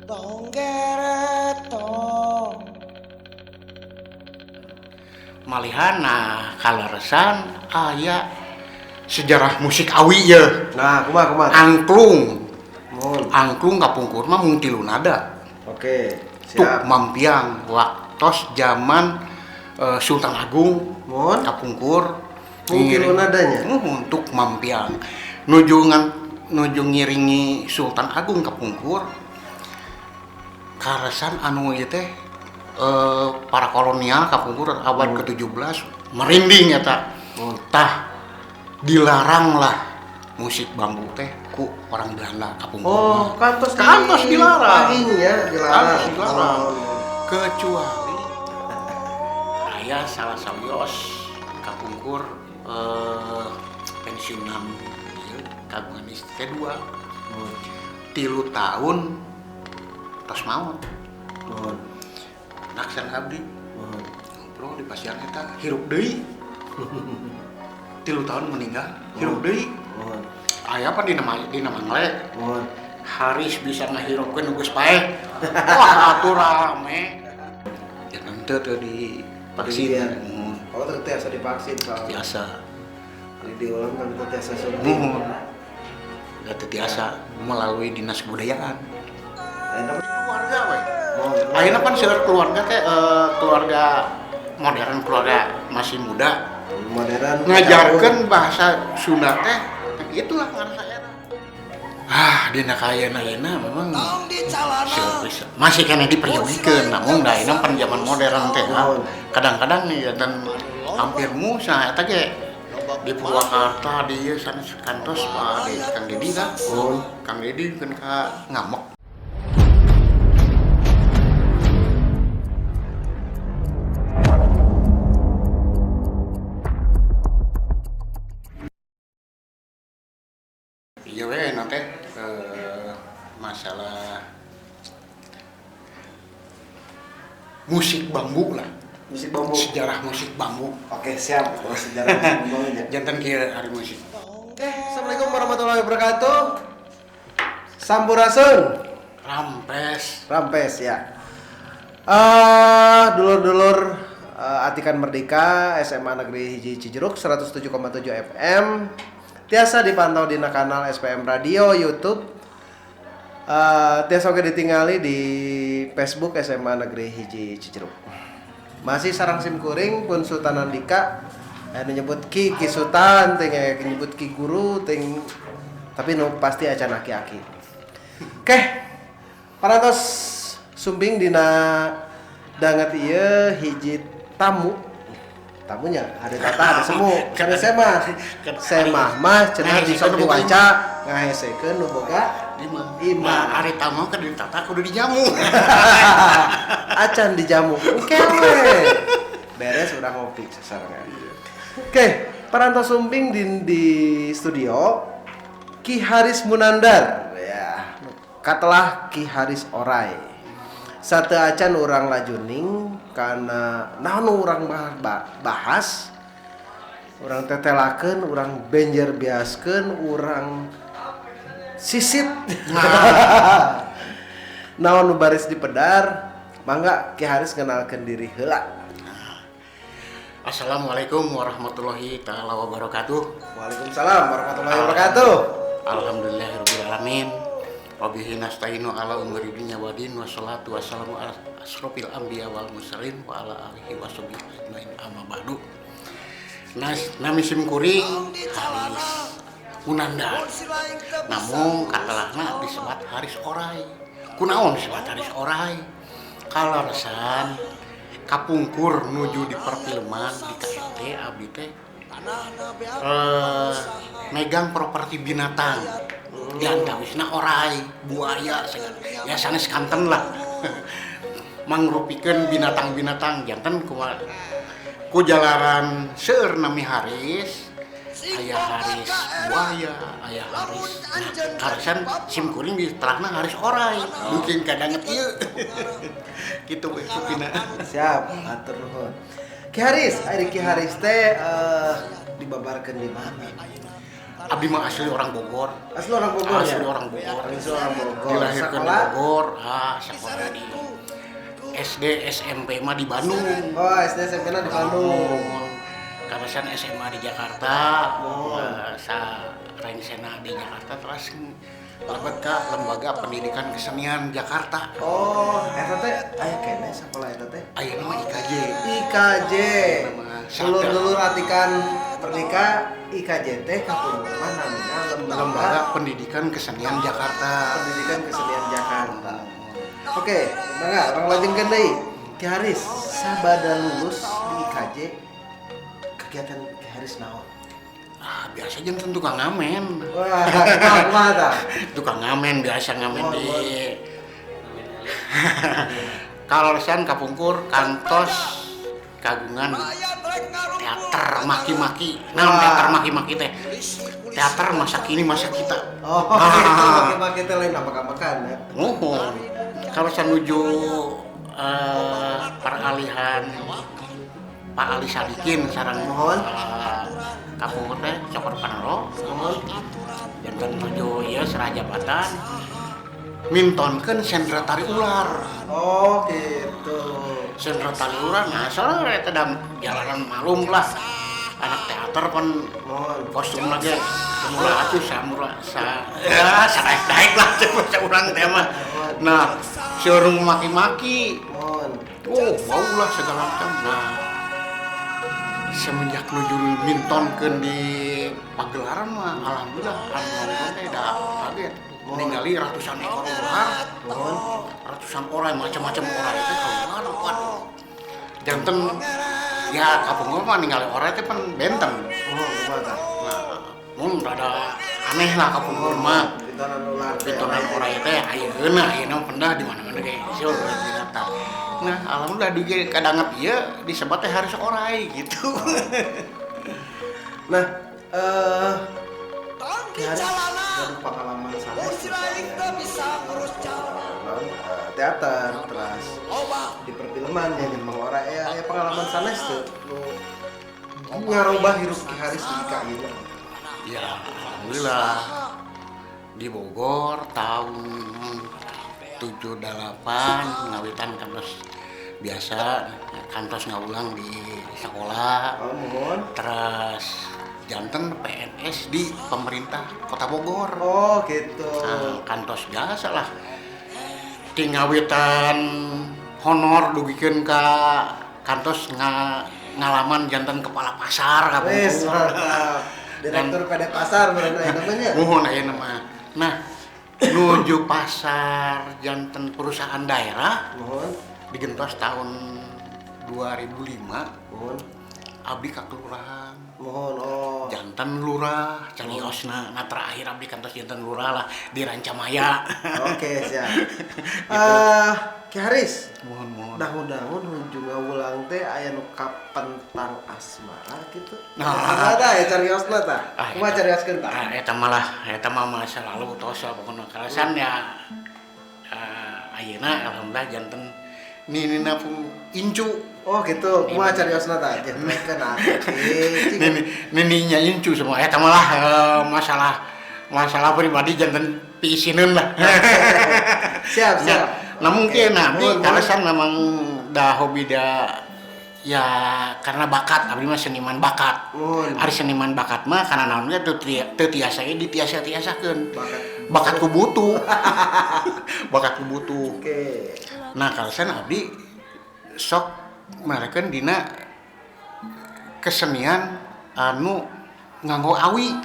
Tong geretong. Malihana kaleresan aya sejarah musik awi ye. Nah, kumaha kumaha? Angklung. Mun. Angklung kapungkur mah mung tilu nada. Oke, Tuk siap. mampiang waktos zaman Sultan Agung. Mun. Kapungkur Mung tilu nadanya? Untuk mampiang. Nuju ngiringi Sultan Agung kapungkur. Kaleresan anu ieu teh para kolonial kapungkur abad ke-17 merinding eta. Tah dilarang lah musik bambu teh ku orang Belanda kapungkur. Oh, kantos di Kantos dilarang. Paginya dilarang. Kantos dilarang. Oh. Kecuali aya salah sawios kapungkur pensiunan ieu kagungan istri teh 2. 3 tahun tos maot. Naksan abdi. Ngobrol di pasian eta hirup deui. 3 tahun meninggal, hirup deui. Aya apa dina Mangle? Haris bisa ngahirupkeun nu geus paeh. Wah, atuh rame. Ya teu teu divaksin. Iya. Oh, teu tiasa divaksin soalnya. Tiasa. Di diulang kan teu tiasa suntik. Muhun. Da teu tiasa melalui dinas kebudayaan. Keluarga we. Ayeuna pan seueur keluarga teh keluarga modern, keluarga masih muda. Modern ngajarkeun bahasa Sunda teh itulah ngarasa era. Ah, dina kaayana-ayeuna memang masih kena diperyogikeun, namun da ayeuna pan zaman modern teh. Kadang-kadang nih dan hampir musah eta ge di Purwakarta di ieu sanes kantos Pak Kang Dedi lah. Kang Dedi keun ka ngamuk. Iya we nanti masalah musik bambu lah. Musik bambu. Sejarah musik bambu. Oke, siap. Kalau sejarah musik bambu aja. Jantan kieu hari musik. Oke, assalamualaikum warahmatullahi wabarakatuh. Sampurasun. Rampes. Rampes ya. Dulur-dulur Atikan Merdeka SMA Negeri Hiji Cijeruk 107,7 FM. Tiasa dipantau di kanal SPM Radio YouTube. Tiasa oge ditingali di Facebook SMA Negeri Hiji Cijeruk. Masih sarang sim kuring pun Sultan Andika anu nyebut Ki Ki Sultan ting nyebut Ki Guru ting tapi nu pasti acan aki-aki. Oke. Parantos sumbing dina danget ieu hiji tamu. Tamunya ada tata ada semu. Karena saya mah cenah di sok diwaca ngahesekeun nu boga imah. Ari tamu kan ditata kudu dijamu. Acan dijamu. Oke we. Beres urang ngopi sasarengan. Oke, parantos sumbing di studio Ki Haris Munandar. Ya, katelah Ki Haris Oray. Sate acan urang lajuning karena naon urang bahas, urang tetelakeun, urang benjer biaskeun, urang sisit. Nah. Naon nu baris dipedar, mangga Ki Haris ngenalkeun diri heula. Assalamualaikum warahmatullahi taala wabarakatuh. Waalaikumsalam warahmatullahi wabarakatuh. Alhamdulillahirabbil alamin. Wabihi nasta'inu ala umuri dunya wa din wassalatu wassalamu ala asrofil anbiya wal mursalin wa ala alihi washabihi ajmain amma ba'du. Nami sim kuring Haris Munandar. Namun katelahna disebat Haris Oray. Kunaon disebat Haris Oray? Kaleresan kapungkur nuju di perfilman di KRT abdi teh megang properti binatang. Di antawisna oray, buaya, segala. Ya sanes kanten lah. Mangrupikeun binatang-binatang janten ku jalaran seueur nami Haris, aya Haris buaya, aya Haris. Nah, kaleresan sim kuring di telahna Haris Oray. Mungkin kadanget ieu. Kitu we supina. Siap, hatur nuhun. Ki Haris, ari Ki Haris teh dibabarkeun di mana? Abdi mah asli orang Bogor. Asli orang Bogor. Asli ya? orang Bogor. Asli orang Bogor. Dilahirkan sekolah? Di Bogor. Ah, sekolah di SD SMP mah di Bandung. Oh, SD SMP na di Bandung. Kawasan SMA di Jakarta. Oh. Sa rengsena di Jakarta terus lebet ka Lembaga Pendidikan Kesenian Jakarta. Oh, eta teh aya keneh sakola eta teh. Ayeuna mah IKJ. IKJ. Dulur-dulur Atikan Merdeka IKJ teh kapungkur mah namina Lembaga Pendidikan Kesenian Jakarta. Pendidikan Kesenian Jakarta. Oke, mangga urang lajengkeun deui. Ki Haris sabada lulus di IKJ kegiatan Ki Haris naon? Ah, biasa janten tukang ngamen. Wah, kumaha tah? Tukang ngamen biasa ngamen di kaleresan kapungkur kantos kagungan teater maki-maki. Nah, teater maki-maki teh. Teater masa kini masa kita. Oh, gitu maki-maki teh lain apa-apakan ya. Muhun. Kaleresan nuju peralihan Pak Ali Sadikin sareng Mohon. Kapungkur teh Cokor Panelo. Janten nuju ieu serah jabatan mintonkeun sendra tari ular. Oh, gitu. Sendra tari ular nah soalnya eta jalanan malum lah. Anak teater pun kostum lagi murah atuh samurah sa ya sadaek-daek lah urang teh mah. Nah, seueur maki-maki. Oh, bau lah segala macam. Nah, semenjak nuju mintonkeun di pagelaran mah alhamdulillah anu nonton teh da kaget ningali ratusan ekor ular, ratusan orang macam-macam orang itu keluar waduh. Janten ya kapungkur mah ningali orang teh pan benten. Nah, mun rada aneh lah kapungkur mah. Pintonan ular teh ayeuna ayeuna pendah di mana-mana ge seueur binatang. Nah, alhamdulillah dugi kadanget ieu disebat teh Haris Oray gitu. Nah, Ki Haris gaduh pengalaman sanes teater terus di perfilman ya jeung Mang Oray ya pengalaman sanes teu nu ngarobah hirup Ki Haris di ka ayeuna. Ya, alhamdulillah di Bogor tahun 78 ngawitan kantos biasa kantos ngawulang di sekolah. Oh, terus janten PNS di pemerintah Kota Bogor. Oh, gitu. Nah, kantos biasa lah. Di ngawitan honor dugikeun ka kantos ngalaman janten kepala pasar ka Bogor. Direktur PD Pasar meureun aya namanya. Muhun aya mah. Nah, nuju pasar janten perusahaan daerah. Muhun. Digentos tahun 2005. Muhun. Abdi ka kelurahan. Muhun, oh. Janten lurah cariosna. Nah, terakhir abdi kantos janten lurah lah di Rancamaya. Oke, siap. Gitu. Ki Haris. Muhun, muhun. Dahun-dahun nuju ngawulang teh aya nu kapentang asmara gitu. Nah, tah ya cariosna tah. Kumaha carioskeun tah? Ah, eta malah eta mah masa lalu tos pokona kalasan ya. Ayeuna alhamdulillah janten ninina pun incu. Oh gitu, kumaha cariosna tah? Jelaskeun atuh. Nininya incu semua eta malah masalah pribadi janten piisineun lah. Siap, siap. Nah mungkin nah, abdi kalesan memang dah hobi dah ya karena bakat, abdi mah seniman bakat. Ari seniman bakat mah karena naon ge teu tiasa ge ditiasa-tiasakeun. Bakat ku butuh. Bakat ku butuh. Oke. Nah kalesan abdi sok marekeun dina kesenian anu nganggo awi.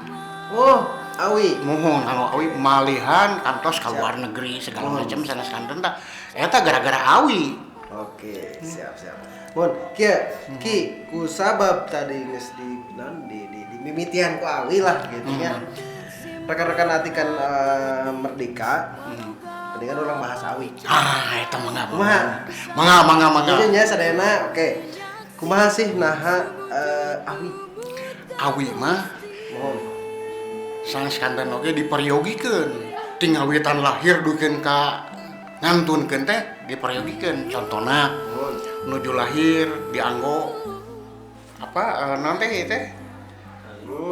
Oh, awi. Muhun nganggo awi malihan kantos ka luar negeri segala macam sanes kanten tah. Eta gara-gara awi. Oke, siap siap. Mun, kieu Ki ku sabab tadi geus di naon di mimitian ku awi lah gitu nya. Rekan-rekan Atikan Merdeka. Mendingan orang bahas awi. Ah, eta mangga. Kumaha? Mangga mangga mangga. Jadi nya sadayana oke. Kumaha sih naha awi? Awi mah mohon sanes kanten oge diperyogikeun. Ti ngawitan lahir dukeun ka ngantunkeun teh diperyogikeun. Contona nuju lahir dianggo apa naon teh ieu teh?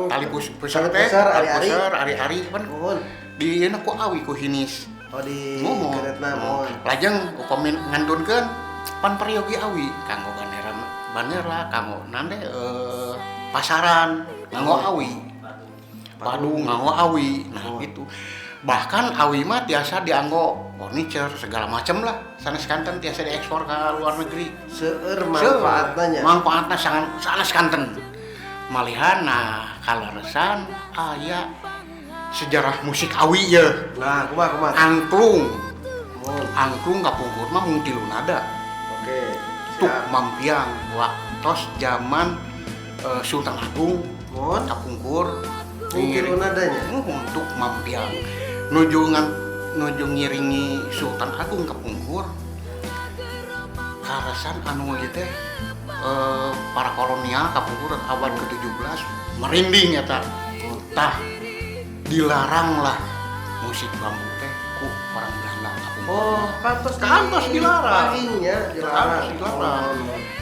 Tali pusar teh, pusar ari-ari pan. Di ieu ku awi ku hinis. Oh di keretna mohon. Lajeng upami ngandunkeun pan peryogi awi kanggo bandera kanggo nande pasaran nganggo awi. Padu nganggo awi. Nah gitu. Bahkan awi mah tiasa dianggo furniture segala macam lah. Sanes kanten tiasa diekspor ke luar negeri. Seueur manfaatna nya. Manfaatna sanes kanten. Malihan nah kaleresan aya sejarah musik awi ye. Nah, kumaha? Angklung. Angklung kapungkur mah mung tilu nada. Oke. Tuk mampiang waktos zaman Sultan Agung kapungkur mung tilu nadanya. Tuk mampiang. Nuju ngiringi Sultan Agung kapungkur. Kaleresan anu ieu teh para kolonial kapungkur abad ke-17 merinding eta. Tah dilarang lah musik bambu teh ku orang Belanda kapungkur. Oh, kantos dilarang. Dilarang. Dilarang.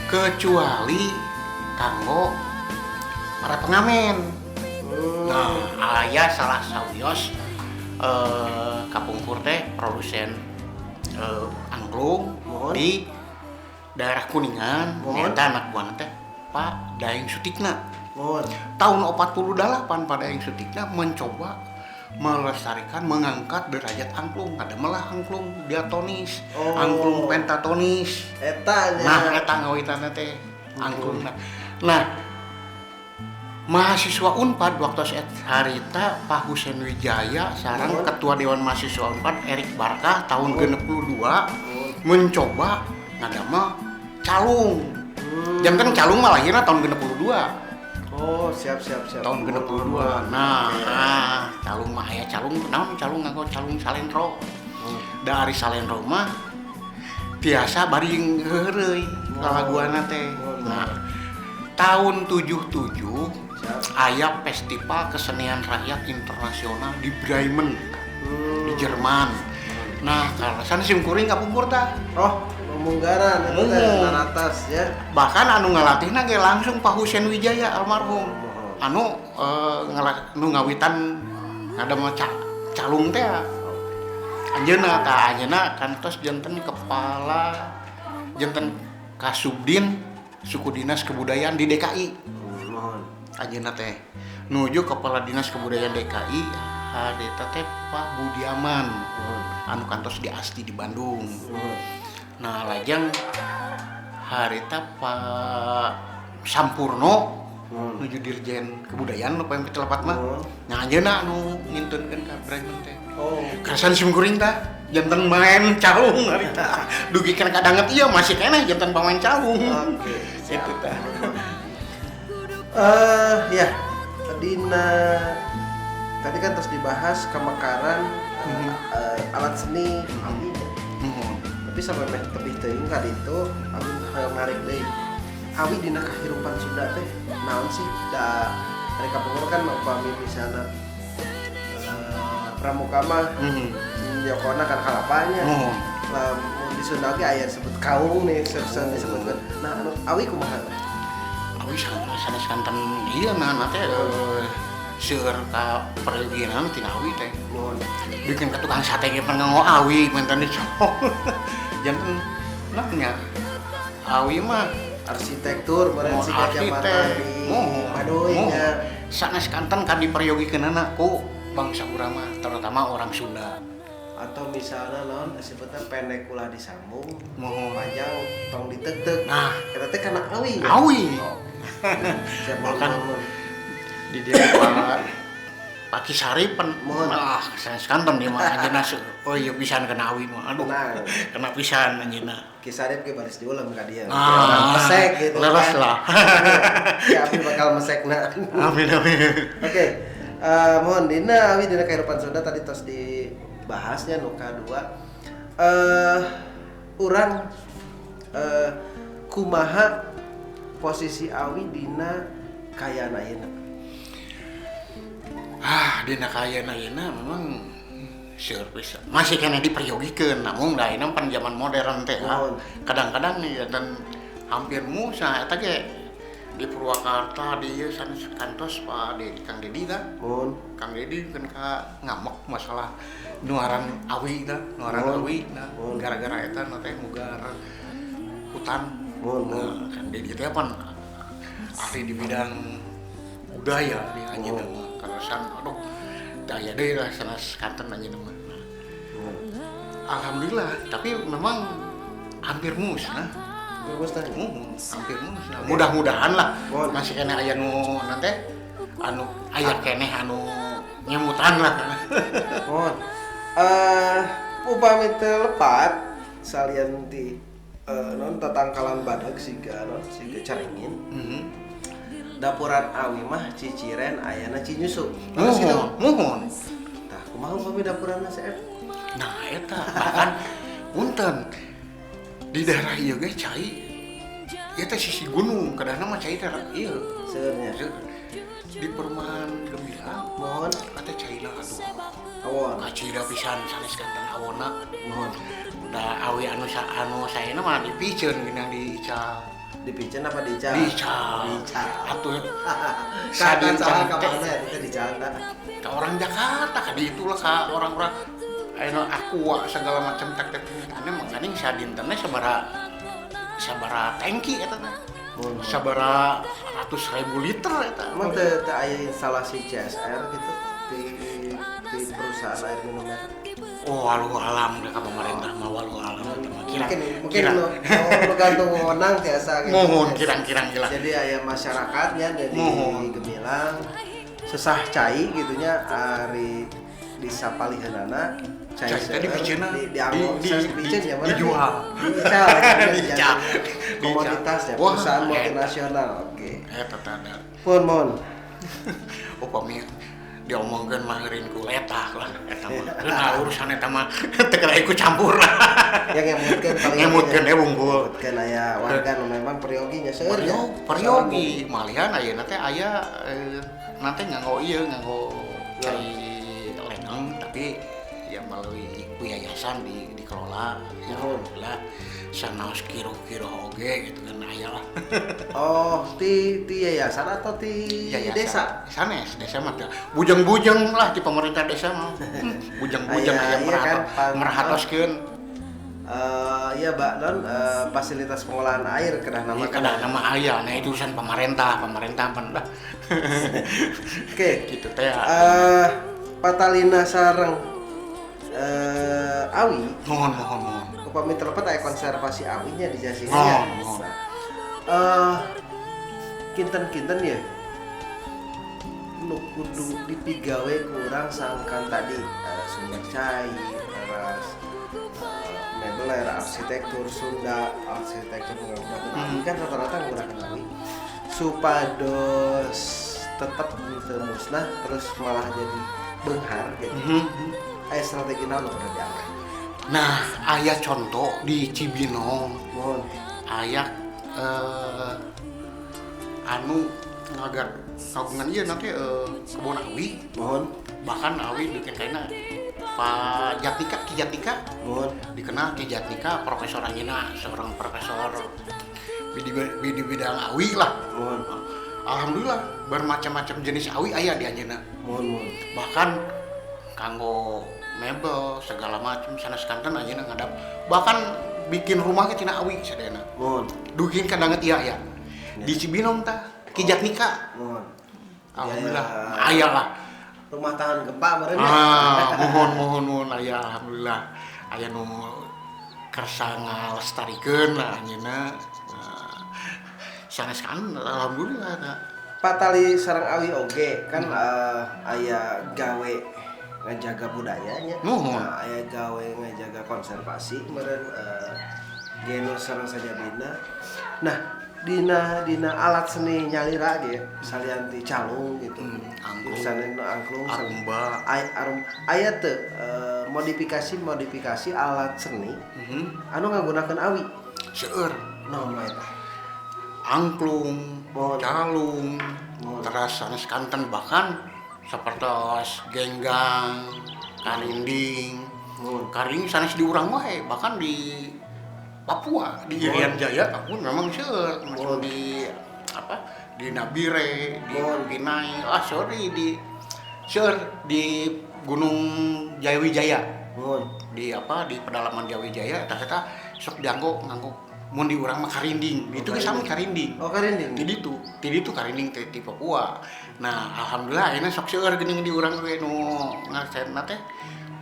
Kecuali kanggo para pengamen. Nah, aya salah sawios kapungkur teh produsen angklung di daerah Kuningan, eta anak buahna teh Pak Daeng Sutikna. Tahun 48 Pak Daeng Sutikna mencoba melestarikan, mengangkat derajat angklung. Ada melah angklung diatonis, angklung pentatonis. Eta nya. Nah, eta ngawitanna teh angklung. Nah, mahasiswa Unpad waktu harita Pak Husein Wijaya sareng Ketua Dewan Mahasiswa Unpad Erik Barkah tahun 62 mencoba ngadamel calung. Janten calung mah lahirna tahun 62. Oh, siap. Tahun 62. Nah, calung mah aya calung, naon calung nganggo calung salendro. Dari salendro mah tiasa bari heureuy lalaguanna teh. Nah, tahun 77 aya Festival Kesenian Rakyat Internasional di Bremen, di Jerman. Nah, kaleresan sim kuring kapungkur tah. Oh, munggaran eta teh naratas ya. Bahkan anu ngalatihna ge langsung Pak Husein Wijaya almarhum. Anu nu ngawitan ngadamel calung teh. Anjeunna tah anjeunna kantos janten kepala janten Kasubdin Suku Dinas Kebudayaan di DKI. Mohon. Anjeunna teh nuju Kepala Dinas Kebudayaan DKI harita teh Pak Budiaman. Anu kantos di Asti di Bandung. Nah, lajeng harita Pak Sampurno nuju Dirjen Kebudayaan nu paling telepat mah. Nah, anjeunna anu ngintunkeun ka Bremen teh. Oh. Karasan sim kuring tah janten main calung harita. Dugi kana kadanget ieu masih keneh janten pamain calung. Oke, itu tah. Ya, dina tadi kan terus dibahas kemekaran alat seni awi. Tapi sampai meh tebih teuing ka ditu abi hoyong narik deui. Awi dina kahirupan Sunda teh naon sih? Da mereka kapungkur kan upami misalna pramuka mah nyokona kan kalapanya. Lamun di Sunda ge aya disebut kaung nih, disebutkeun. Nah, anu awi kumaha? Awi sanes kanten ieu nah teh seueur ka peryogian tina awi teh. Bikin ka tukang sate ge pan nganggo awi menten dicok. Janten naon nya? Awi mah arsitektur meureun siga jamatan di Baduy nya. Sanes kanten ka diperyogikeunana ku bangsa urang mah, terutama orang Sunda. Atau misalnya naon disebutna pendek ulah disambung, panjang tong diteuteup. Nah, eta teh kana awi. Awi. Siap bahkan di dia Pak Kisari pen ah sanes kanten dia mah anjeunna oh iya pisan kena awi mah aduh kena pisan anjeunna. Kisarip ge baris diulem ka dia. Orang mesek gitu leres kan. Lah. Ya abi bakal mesekna. Amin amin. Oke. Mohon dina awi dina kehidupan Sunda tadi tos dibahasnya nu kadua. Urang kumaha posisi awi dina kayana ayeuna? Ah, dina kayana ayeuna memang seueur pisan. Masih kena diperyogikeun, namun da ayeuna pan zaman modern teh. Kadang-kadang nih dan hampir musa eta ge Di Purwakarta di ieu sanes kantos Pak Dedi, Kang Dedi tah. Mohon. Kang Dedi kan ka ngamek masalah nuaran awi tah, nuaran Mohon. awi nah Mohon. gara-gara eta nu teh mugar hutan. Mohon, mohon. Nah, Kang Dedi teh pan ahli di bidang budaya di anjeunna mah. Kaleresan aduh daya deui lah sanes kanten anjeunna mah. Nah, Mohon. alhamdulillah, tapi memang hampir musnah. Bagus tah. Hampir musnah. Mudah-mudahan lah Mohon. masih keneh aya nu nanti anu aya keneh anu nyemutan lah. Mohon. Upami teu lepat salian di non tatangkalan badag siga non siga caringin. Mhm. Dapuran awi mah ciciren ayana Cinyusu. Terus gitu. Muhun, muhun. Tah kumaha upami dapuranna seep? Nah, eta bahkan punten di daerah ieu ge cai ieu teh sisi gunung, kadahna mah cai teh ieu. Seueurnya. Di perumahan Gemilang Mohon. kata caina aduh. Awon. Kacida pisan sanes kanten awonna. Mohon. Da awi anu sa anu saena mah dipiceun geuning diical. Dipiceun apa diical? Diical. Diical. Atuh Sadin sadin salah ka teh mana itu diical tah. ka orang Jakarta ka ditu lah ka orang-orang anu aqua segala macam tek tek ane makaning sadintenna sabaraha tangki eta teh. Mohon. Sabaraha ratus ribu liter eta. Emang teu teu aya instalasi CSR gitu di perusahaan air minum eta? Oh, walau alam ka pemerintah mah walau alam eta mah. Kirang Mungkin mungkin kirang. nu nu gantung wewenang tiasa gitu. Mohon kirang-kirang gila. Jadi aya masyarakatnya dari Mohon. Gemilang sesah cai gitunya ari di sapaliheunana cai Cai teh dipiceunna. di dipiceun ya mana? Dijual. Diical, Diical. komoditas ya Wah, perusahaan eta. multinasional. Oke. Eta tanda. Mohon mohon. Upami diomongkeun mah eureun ku letah lah eta mah. Nah, urusan eta mah teu kena ikut campur lah. Yang ngemutkeun paling Ngemutkeun we wungkul. Ngemutkeun aya warga nu memang peryoginya seueur ya. Peryogi malihan ayeuna teh aya nanti nganggo ieu nganggo cai leneng tapi ya melalui ku yayasan dikelola ya alhamdulillah sanaos kiruh-kiruh oge gitu kan aya lah. Oh, ti yayasan atau ti Yayasan. desa? Sanes, desa mah teu. Bujeng-bujeng lah di pemerintah desa mah. Bujeng-bujeng Aya, aya iya kan, merhatoskeun. Iya, Mbak Non, fasilitas pengolahan air kedah nama Iya, kedah nama aya, nah itu urusan pemerintah, pemerintah pan lah. Oke. Gitu teh. Patalina sareng awi. Mohon, mohon, mohon. Upami terlepat aya konservasi awinya di Jasina. Mohon, mohon. Kinten-kinten ya nu kudu dipigawe kurang sangkan tadi sumber cai, teras mebeler, arsitektur Sunda, arsitektur menggunakan awi kan rata-rata menggunakan awi supados tetap teu musnah terus malah jadi benghar gitu. Aya strategi naon nu kudu diangkat? Nah, aya contoh di Cibinong. Mohon. Aya anu ngagar kagungan ieu nanti kebun awi. Mohon. Bahkan awi bikin kaina Pak Jatnika, Ki Jatnika. Mohon. Dikenal Ki Jatnika profesor anjeunna, seorang profesor di bidang awi lah. Mohon. Alhamdulillah bermacam-macam jenis awi aya di anjeunna. Mohon, mohon. Bahkan kanggo mebel segala macam sanes kanten anjeunna ngadap. Bahkan bikin rumah ge tina awi sadayana. Mohon. Dugin ka danget ieu aya. Di Cibinong tah Ki Jatnika. Mohon. Alhamdulillah Ya. aya lah. Rumah tahan gempa meureun ya. Ah, mohon mohon mohon aya alhamdulillah. Aya nu kersa ngalestarikeun lah anjeunna. Sanes kan alhamdulillah tah. Patali sareng awi oge kan aya gawe ngajaga budayanya. Nuhun. Nah, aya gawe ngajaga konservasi meureun genus sareng sajabina. Nah, dina alat seni nyalira ge salian ti calung gitu. Angklung. Salian angklung, Arumba. Aya teu modifikasi alat seni anu ngagunakeun awi. Seueur. Naon wae tah? Angklung, Mohon. calung, Mohon. teras sanes kanten bahkan sapertos genggang, karinding. Mohon. Karinding sanes di urang wae, bahkan di Papua, di Irian Jaya pun memang seueur, macam Mohon. di apa di Nabire, di Pinai, sorry di di Gunung Jayawijaya. Di apa di pedalaman Jayawijaya eta eta sok dianggo nganggo mun di urang mah karinding. Itu ge sami karinding. Oh, karinding. Di ditu, di ditu karinding teh di Papua. Nah, alhamdulillah ayeuna sok seueur geuning di urang ge nu ngasenna teh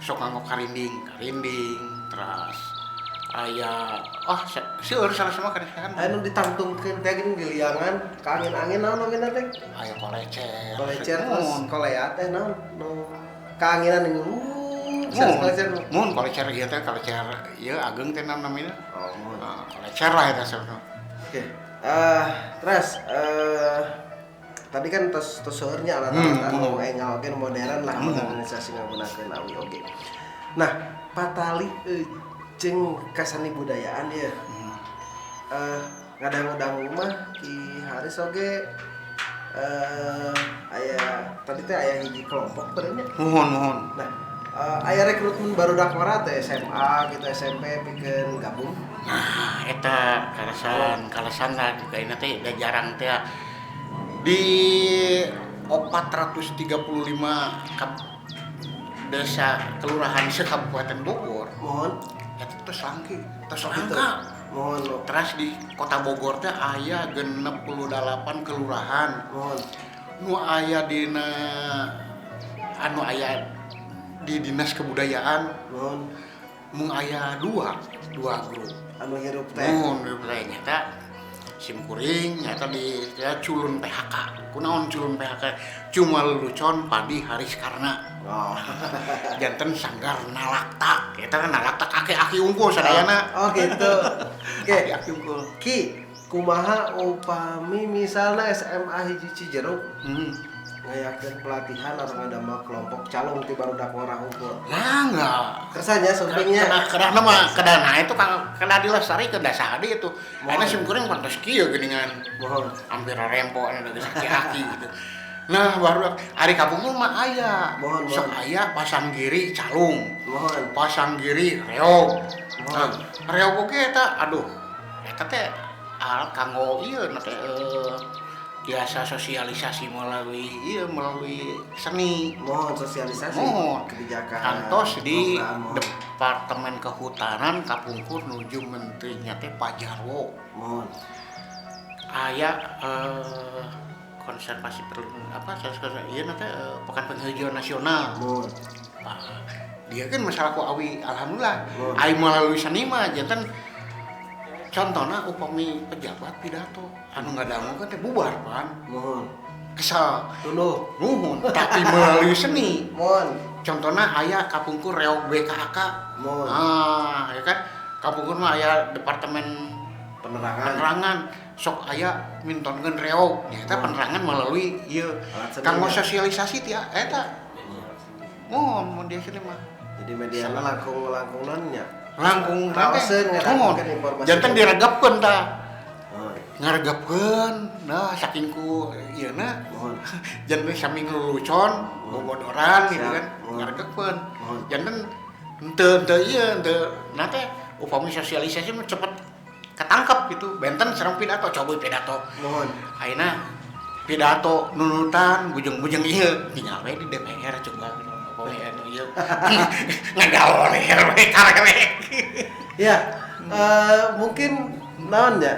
sok nganggo karinding, karinding teras aya seueur salah sama karinding. Anu ditangtungkeun teh geuning di liangan, ka angin-angin naon namina teh? Aya kolecer. Kolecer terus koleat teh naon nu kaanginan deui. Mun kolecer ieu teh kolecer ieu ageng teh namina. Oh, mun. Kolecer lah eta sebenarnya. Oke. Terus tadi kan tos seueurnya alat-alat anu enggal oge modern lah modernisasi ngagunakeun awi oge. Nah, patali jeung kasani budayaan ieu. Ngadang-ngadang mah Ki Haris oge aya tadi teh aya hiji kelompok teh nya. Muhun. Nah, aya rekrutmen barudak ngora teh SMA gitu SMP pikeun gabung. Nah, eta kalesan lah kayakna teh da jarang teh di 435 desa kelurahan se-Kabupaten Bogor. Mohon. Eta tos langki, tos langka. Mohon. Teras di Kota Bogor teh aya 68 kelurahan. Mohon. Nu aya dina anu aya di Dinas Kebudayaan. Mohon. Mung aya dua grup. Anu hirup teh. Mun hirup teh nyata simkuring nyata di ya, culun PHK. Kunaon culun PHK? Cuma lelucon Padi Haris Karna. Oh. Janten sanggar nalaktak. Eta kan nalaktak aki-aki unggul sadayana. Oh gitu. Oke. Aki-aki unggul. Ki, kumaha upami misalna SMA hiji Cijeruk? Ngayakeun pelatihan atau ngadamel kelompok calung ti barudak ngora unggul. Nah, enggak. Kersanya sumpingnya. Kedahna mah kedahna itu kang kedah dilestari kedah sahadi itu. Ayeuna simkuring pantes kieu geuningan. Mohon. Hampir rempo anu geus aki-aki gitu. Nah, baru ari kapungkur mah aya. Mohon, sok aya pasanggiri calung. Mohon. Pasanggiri reog. Mohon. Nah, reog oge eta aduh. Eta teh kanggo ieu na teh biasa sosialisasi melalui melalui seni. Mohon sosialisasi. Mohon. Kebijakan. Kantos di program, Departemen Kehutanan kapungkur nuju menterinya teh Pak Jarwo. Mohon. Aya konservasi perlindungan apa ieu teh Pekan Penghijauan Nasional. Mohon. Dia kan masalah ku awi alhamdulillah. Mohon. Ai melalui seni mah janten contohna upami pejabat pidato anu ngadangu kan teh bubar pan. Mohon. Kesal. Tunduh. Nuhun, tapi melalui seni. Mohon. Contohna aya kapungkur reog BKK. Mohon. Ah, ya kan kapungkur mah aya departemen penerangan. Sok aya mintonkeun reog. Nya eta penerangan melalui ieu kanggo sosialisasi teh eta. Mohon mun dia seni mah. Jadi media langkung-langkung nya. Langkung raoseun ngadangukeun informasi. Janten diregepkeun tah. Ngaregepkeun, nah saking ku ieuna. Janten sami ngelucon, bobodoran gitu kan, ngaregepkeun. Janten henteu ieu henteu na teh upami sosialisasi mah cepet ketangkep gitu. Benten sareng pidato, coba pidato. Mohon. Ayeuna pidato nunutan bujeng-bujeng ieu tinggal we di DPR coba gitu. Ngegaul leher we karek. Ya, mungkin naon ya,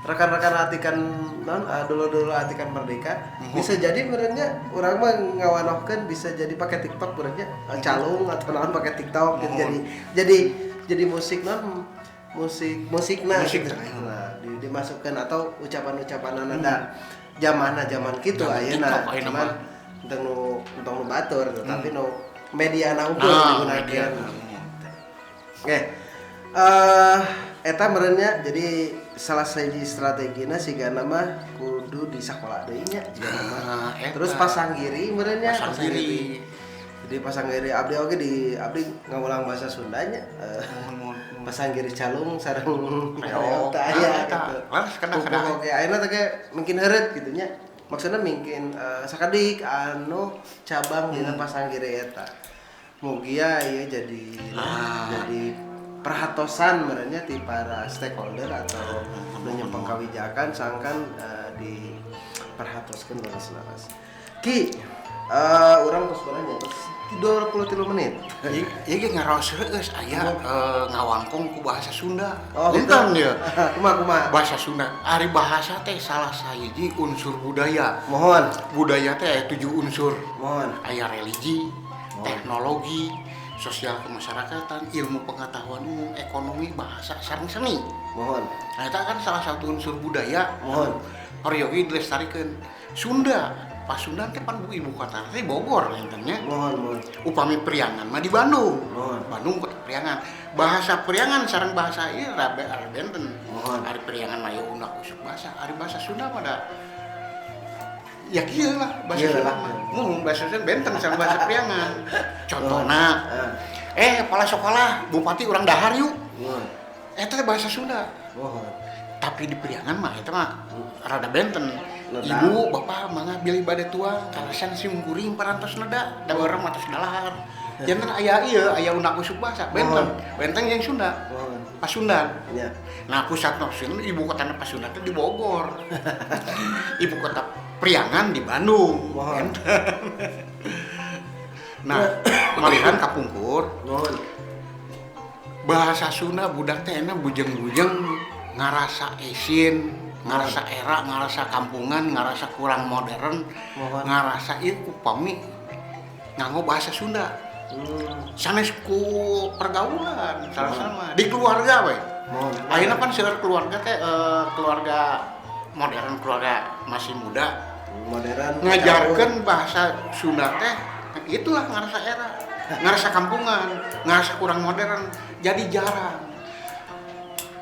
rekan-rekan atikan naon dulu-dulu atikan merdeka bisa jadi merenya urang mah ngawanohkeun bisa jadi pakai TikTok merenya calung atau naon pakai TikTok gitu jadi musik naon musikna gitu. Nah, dimasukkan atau ucapan-ucapan da zaman kitu ayeuna cuman entong nu batur tapi nu media na unggul digunakeun. Oke. Eta merenya jadi salah sahiji strategina sigana mah kudu di sakola deui nya jigana mah. Terus pasanggiri merenya pasanggiri. Jadi pasanggiri abdi oge di abdi ngawulang bahasa Sundanya. Pasanggiri calung sareng reog teh aya gitu. Oke, ayeuna teh mungkin heureut kitu nya. Maksudnya mungkin sakadik anu cabang dina pasanggiri eta. Mugia ieu jadi jadi Perhatosan merenya ti para stakeholder atau nu nyempeng kawijakan sangkan di perhatoskeun leres-leres. Ki, urang tos sebenarnya tos 23 menit. Ieu ge ngaraos heueus aya ngawangkong ku bahasa Sunda. Oh, gitu. Punten ya. Kumaha kumaha? Bahasa Sunda. Ari bahasa teh salah sahiji unsur budaya. Mohon, Budaya teh aya 7 unsur. mohon. Aya religi, teknologi, sosial kemasyarakatan, ilmu pengetahuan umum, ekonomi, bahasa, sareng seni. Mohon. Nah, itu kan salah satu unsur budaya. Mohon. Peryogi dilestarikan. Sunda, Pasundan teh pan ibu kota teh Bogor nya. Mohon, mohon. Upami Priangan mah di Bandung. Mohon. Bandung kota Priangan. Bahasa Priangan sareng bahasa ieu rada benten. Mohon. Ari Priangan mah ya unak usuk bahasa, ari bahasa Sunda mah da ya kieu lah bahasa Kieu Sunda lah. mah. Mun bahasa Sunda benten sareng bahasa Priangan. Contohna, kepala sekolah, bupati urang dahar yuk. Mohon. Eta teh bahasa Sunda. Mohon. Tapi di Priangan mah eta mah rada benten. Neda. Ibu, bapak mangga bilih bade tuang, kalasan sim kuring parantos neda, da urang mah tos dalahar. Janten aya ieu, aya unak usuk bahasa, benten. Benten jeung Sunda. Mohon. Pasundan. Ya. Nah, pusat Pasundan, ibu kota Pasundan teh di Bogor. Ibu kota Priangan di Bandung. Mohon. Nah, malihan kapungkur Mohon. bahasa Sunda budak teh enak bujeng-bujeng ngarasa esin, ngarasa era, ngarasa kampungan, ngarasa kurang modern, Mohon. ngarasa ieu upami nganggo bahasa Sunda. Sanes ku pergaulan, sama-sama di keluarga we. Mohon. Ayeuna pan seueur keluarga teh keluarga modern, keluarga masih muda Modern ngajarkeun bahasa Sunda teh itulah ngarasa era, ngarasa kampungan, ngarasa kurang modern, jadi jarang.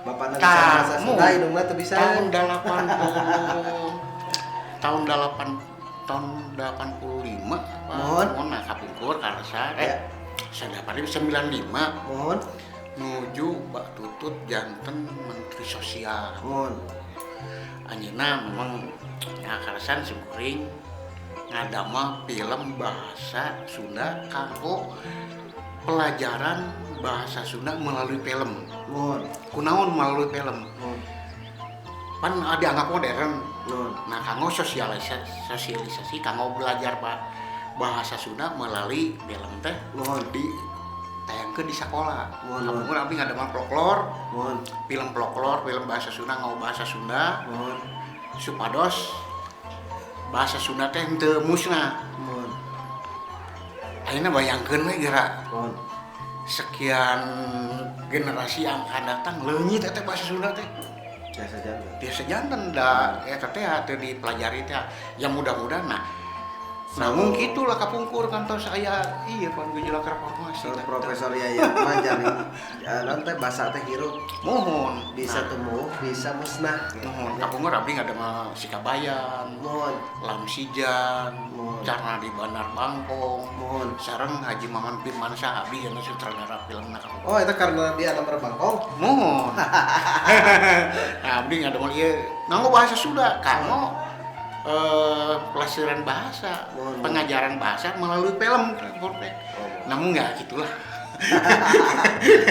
Bapak bisa bahasa Sunda, hidungna teu bisa. Tahun 80 tahun 8 tahun 85 apa? Mohon. Mohon nah kapungkur karasa Ya. 95 Mohon. nuju Mbak Tutut janten Menteri Sosial. Mohon. Anjeunna memang ngakarasan simkuring ngadamel film bahasa Sunda kanggo pelajaran bahasa Sunda melalui film. Mohon. Kunaon melalui film? Mohon. Pan dianggap modern. Mohon. Nah, kanggo sosialisasi kanggo belajar bahasa Sunda melalui film teh Mohon. di tayangkeun di sekolah. Mohon. Kapungkur abdi ngadamel folklor, Mohon. film folklor, film bahasa Sunda nganggo bahasa Sunda Mohon. supados bahasa Sunda teh henteu musnah. Mohon. Ayeuna bayangkeun we geura Mohon. sekian generasi yang akan datang leungit eta bahasa Sunda teh. Biasa janten. Biasa janten da eta teh teu dipelajari teh. Ya mudah-mudahan nah. Namun gitulah kapungkur kantos aya iya pan gejolak reformasi. So, Profesor Yayat mah jari nanti bahasa teh hirup Mohon bisa tumbuh, bisa musnah. Gitu. Mohon kapungkur abdi ngadamel Sikabayan, Mohon. Lamsijan, Mohon. Carna di Bandar Bangkong, Mohon. sareng Haji Maman Firmansyah abdi yang sutradara filmna kapungkur. Oh, itu karena dia anak Bangkong. Mohon. Nah, abdi ngadamel ieu nganggo bahasa Sunda kanggo pelasiran bahasa, Mohon. pengajaran bahasa melalui film. Namun nggak gitulah.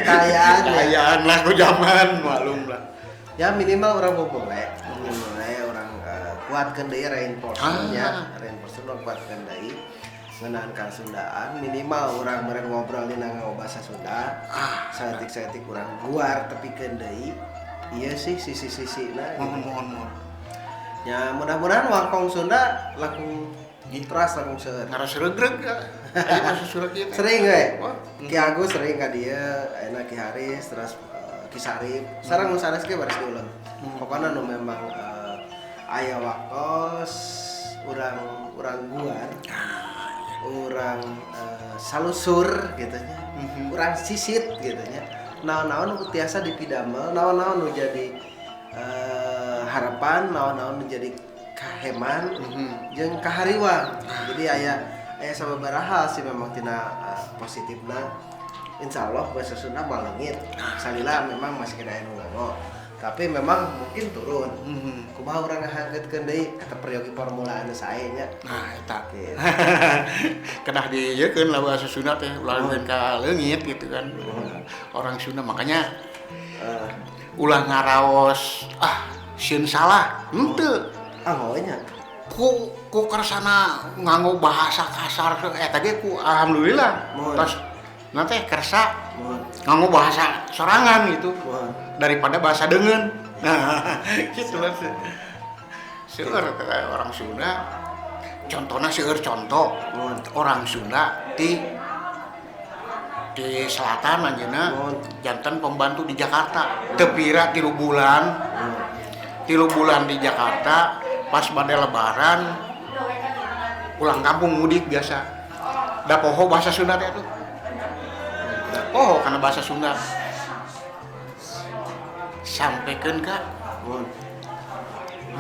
Kayaan ya. Kayaan lah ku zaman malum lah. Ya minimal orang boleh, minimal orang kuatkeun deui reinforcement-nya, reinforcement orang kuatkeun deui ngeunaan kasundaan, minimal orang meureun ngobrol dina nganggo bahasa Sunda. Saeutik-saeutik urang guar tepikeun deui. Iya sih sisi-sisina gitu. Mohon. Ya mudah-mudahan wangkong Sunda langkung teras langkung seueur. Ngaras regreg ya. Aya bahasa Sunda kieu teh. Sering we. Wah. Ki Agus sering ka dieu, ayeuna Ki Haris terus Ki Sarip. Sareng nu sanes ge baris diulang. Pokona nu memang aya waktos urang guar. Urang salusur gitu nya. Urang sisit gitu nya. Naon-naon nu tiasa dipidamel, naon-naon nu jadi harapan, naon-naon nu jadi kaheman jeung kahariwang. Jadi aya sababaraha sih memang tina positifna. Insyaallah bahasa Sunda mah leungit. Salila memang masih kena anu nganggo. Tapi memang mungkin turun. Kumaha urang ngahangkeutkeun deui kata peryogi formula anu sae nya. Nah, eta. Gitu. Kedah diieukeun lah bahasa Sunda teh, ulah ka leungit gitu kan. Orang Sunda makanya ulah ngaraos sieun salah henteu. Ah nya. Ku kersana nganggo bahasa kasar eta ge ku alhamdulillah. Tos nanti kersa nganggo bahasa sorangan gitu. Daripada bahasa deungeun. Nah, gitu lah. Seueur orang Sunda. Contohna seueur contoh orang Sunda di selatan anjeunna janten pembantu di Jakarta. Teu pira 3 bulan. 3 bulan di Jakarta pas bade lebaran pulang kampung mudik biasa. Da poho bahasa Sunda teh atuh. Da poho kana bahasa Sunda. Sampaikan ka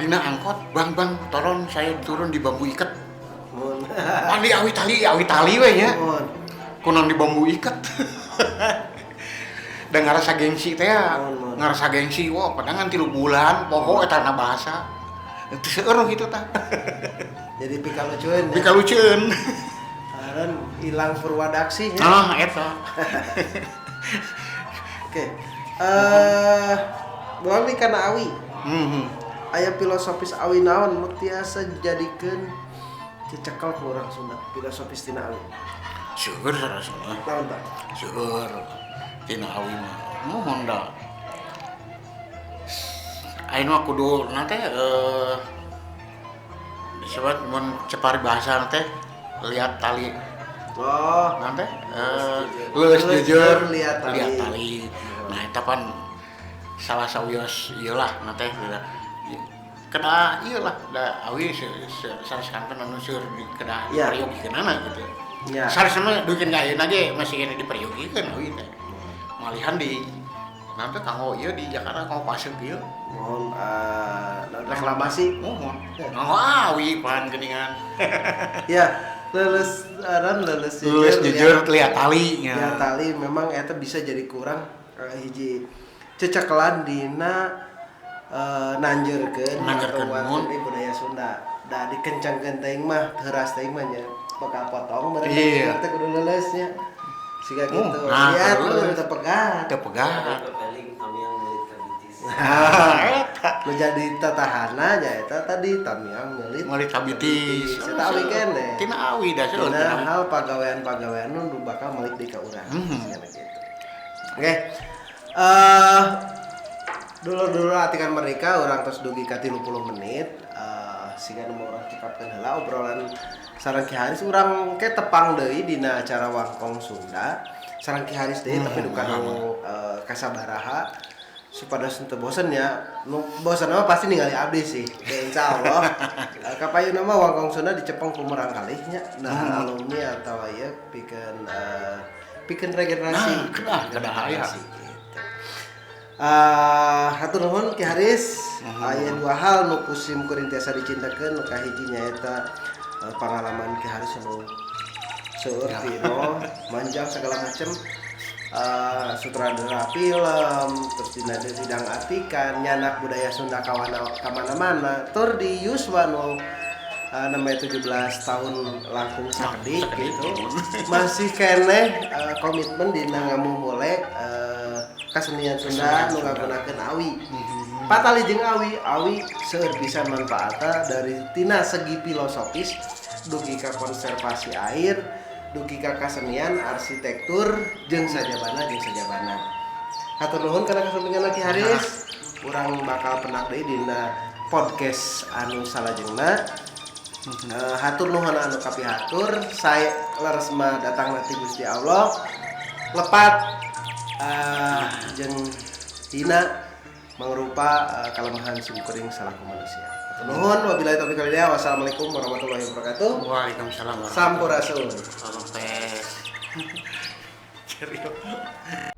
dina angkot, bang bang tolong saya turun di bambu iket. Pan di awi tali we nya. Kunaon di bambu iket. Da ngarasa gengsi teh ya. Ngarasa gengsi, wah padahal 3 bulan poho eta na bahasa. Teu seueur kitu tah. Jadi pikalucueun. Pikalucueun. Aran ilang purwadaksi nya. Ah eta. Oke. Balik kana awi. Aya filosofis awi naon nu tiasa dijadikeun cecekel ku urang Sunda, filosofis tina awi. Seueur sarasana. Naon tah? Seueur tina awi mah. Mohon da. Ayeuna mah kudu na teh disebut mun cepari bahasa teh lihat tali. Oh, naon teh? Leuleus jujur lihat tali. Lihat tali. Nah, eta pan salah sawios ieu lah na teh kedah ieu lah da awi salah kanten anu seueur di kedah diperyogikeunana gitu. Ya. Saresna mah duikeun ka ayeuna ge masih kene diperyogikeun awi teh. Malihan di nanti kanggo ieu di Jakarta kanggo paseur ieu. Mohon reklamasi. Mohon. Kanggo awi pan geuningan. Ya, leuleus aran leuleus jujur lihat tali nya. Lihat tali memang eta bisa jadi kurang hiji cecekelan dina nanjeurkeun atau nguatkeun budaya Sunda. Da dikencangkeun teuing mah heuras teuing mah nya bakal potong meureun teh kudu leuleus nya. Siga gitu. Lihat belum tepegat. Tepegat. Nah, menjadi tatahana nya eta tadi tamiang meuli kabitis. Eta awi keneh. Tina awi da seueur. Tina hal pagawean-pagawean nu bakal meuli di ka urang. Gitu. Oke. Dulur-dulur atikan mereka urang tos dugi ka 30 menit. Siga nu urang cekapkeun heula obrolan sareng Ki Haris urang ke tepang deui dina acara Wangkong Sunda. Sareng Ki Haris deui tapi duka nu kasabaraha supados teu bosen ya. Nu bosen mah pasti ningali abdi sih. Ya, insyaallah. Kapayunna mah Wangkong Sunda dicepeng ku murang kalih nya. Nah, alumni atawa ieu pikeun pikeun regenerasi. Nah, kedah aya. Gitu. Hatur nuhun Ki Haris. Aya dua hal nu ku sim kuring tiasa dicintakeun, nu kahiji nyaeta pengalaman Ki Haris nu seueur tino manjang segala macem, sutradara film, terus dina sidang atikan, nyanak budaya Sunda kamana-mana, tur di yuswa nu namanya 17 tahun langkung sakedik gitu. Masih keneh komitmen dina ngamumule kesenian Sunda nu ngagunakeun awi. Patali jeung awi, awi seueur pisan manfaatna dari tina segi filosofis dugi ka konservasi air, dugi ka kasenian, arsitektur jeung sajabana jeung sajabana. Hatur nuhun kana kasumpingan Ki Haris. Urang bakal pendak deui dina podcast anu salajengna. Hatur nuhun anu kapihatur, sae leres mah datang ti Gusti Allah. Lepat jeung dina mangrupa kalemahan simkuring salaku manusia. Nuhun, wabillahi taufiq wal hidayah. Wassalamualaikum warahmatullahi wabarakatuh. Waalaikumsalam. Sampurasun. Salam. Serius.